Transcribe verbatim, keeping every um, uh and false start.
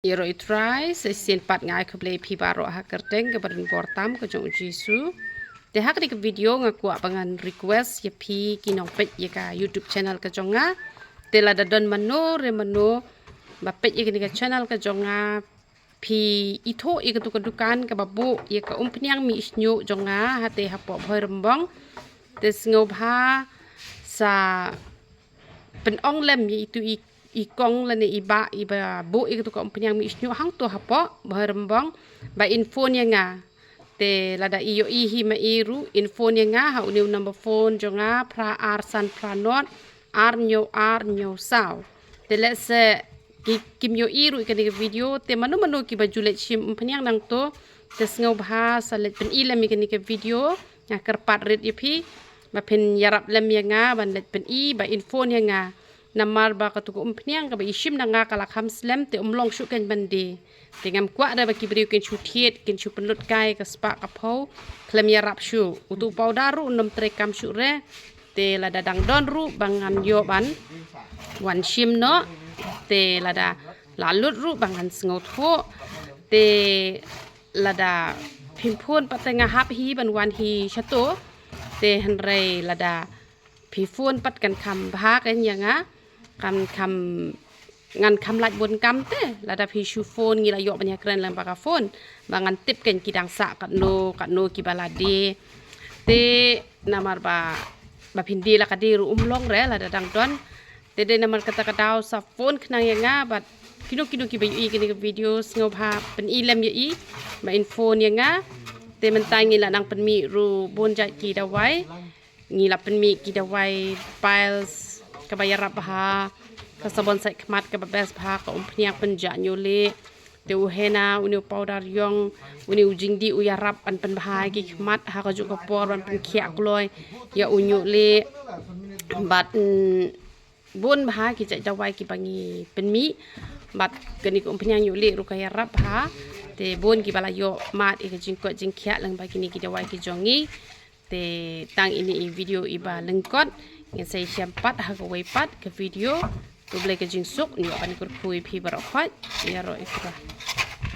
Ïaroh ïa u Trai, sa shisien pat nga ai khublei ïa phi baroh ha ka kyrteng kaba rit bor tam ka jong u Jisu. Te ha kane ka video nga kwah ba ngan request ïa phi ki nongpeit ïa ka YouTube channel ka jong nga. Te lada don mano re mano ba peit ïa kane ka channel ka jong nga, phi ithuh ïa katu ka dukan kaba buh ïa ka umphniang mih shñiuh jong nga hate hapoh Bhoirymbong. Te sngewbha sa pynong lem ïa itu i, i kong lane i bah iba buh ïa katu ka umphniang mih shñiuh hangto hapoh Bhoirymbong, ba in phone ïa nga. Te lada i ïohi hi ma i ruh, in phone ïa nga ha une u number phone jong nga, phra ar san phra nod ar hynñiew ar hynñiew saw. Te lehse ki, kim ïohi ruh ïa kane ka video, te mano mano kiba ju leit shim umphniang nangto, te sngewbha sa leit pyni lem ïa kane ka video. Nga kyrpad rit ïa phi ba phin ïarap lem ïa nga ban leit pyni, ba in phone ïa nga. Namar ba katu ka umphniang kaba i shim na nga ka la kham slem, te ym long shuh keiñ ban die. Te ngam kwah re ba ki briew kin shu thied, kin shu pynlut kai ka spah ka phew khlem ïarap shuh. Utu u powder ruh un ym treikam shuh re. Te lada dang don ruh ba ngan ïoh ban wan shim noh. Te lada la lut ruh ba ngan sngewthuh. Te lada phim phone pat te nga hap hi ban wan hi shato. Te hynrei lada phi phone pat kan kham bha keiñ ïa nga, kan kham, ngan kham lait bun kam te. Lada phi shu phone ngi la ïoh ban ïakren lyngba ka phone, ba ngan tip keiñ ki dang sah katno katno kiba la die. Te namar ba, ba phin die la ka die ruh ym long re lada dang don. Te dei namar kata ka daw sa phone khnang ïa nga, bad kino kino kiba ïohi kane ka video sngewbha pyni lem ïa i, ba in phone ïa nga. Te mynta ngi la nang pynmih ruh bun jait ki dawai. Ngi la pynmih ki dawai piles kaba ïarap bha, ka sabon sait khmat kaba best bha, ka umphniang pynjah ñiuh lieh. Te u henna, une u powder ïong, une u jingdih u ïarap ban pynbha ïa ki khmat ha kajuh ka por, ban pynkhiah kloi ïa u ñiuh lieh. Bad, mm, bun bha ki jait dawai kiba ngi pynmih. Bad kane ka umphniang ñiuh lieh ruh ka ïarap bha. Te bun kiba la ïoh mad ïa ka jingkoit jingkhiah lyngba kine ki dawai ki jong ngi. Te tang ine i video iba lyngkot, ngin sa ïashem pat ha kawei pat ka video. To Blei ka jingsuk, ngi ïoh ban kyrkhu ïa phi baroh khoit. Ïaroh ïa u Trai.